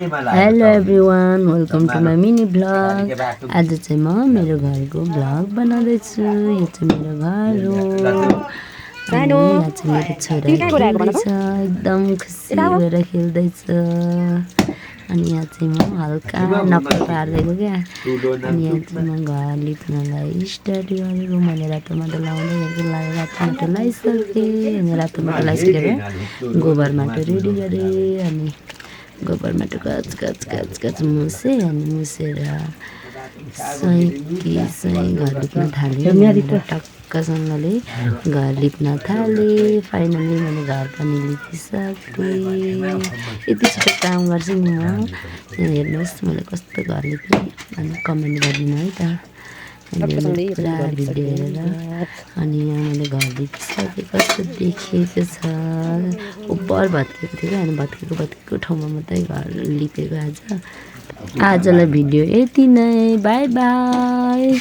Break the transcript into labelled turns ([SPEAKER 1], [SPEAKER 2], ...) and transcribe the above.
[SPEAKER 1] Hello everyone, welcome to my mini vlog. आज चाहिँ म मेरो घरको भ्लग बनाउँदैछु। यो चाहिँ मेरो घर हो अनि यहाँ चाहिँ मेरो छोरा खेल्दैछ, एकदम खुसी भएर खेल्दैछ। अनि यहाँ चाहिँ म हल्का नक्कल पार्दैको क्या। अनि यहाँ चाहिँ म घर लिप्नलाई स्टार्ट गरेको। मैले रातो माटो लाउँदै रातो माटो लगाइसकेँ। अनि रातो माटो लगाइसकेर गोबर माटो रेडी गरेँ। अनि गोबर माटो गच मुसे। अनि मुसेर घर लिप्न थालेँ। टक्कसँगले घर लिप्न थालेँ। फाइनली मैले घर पनि लिपिसकेँ। यति छिटो काम गर्छु नि म। हेर्नुहोस् मैले कस्तो घर लिपेँ। अनि कमेन्ट गरिदिनु है त। अनि पुरा भिडियो हेरेर अनि यहाँ मैले घर लिपिसकेँ। कस्तो देखिएको छ। उपर भत्किएको थियो क्या। अनि भत्किएको ठाउँमा मात्रै घर लिपेको आजलाई भिडियो यति नै। By by.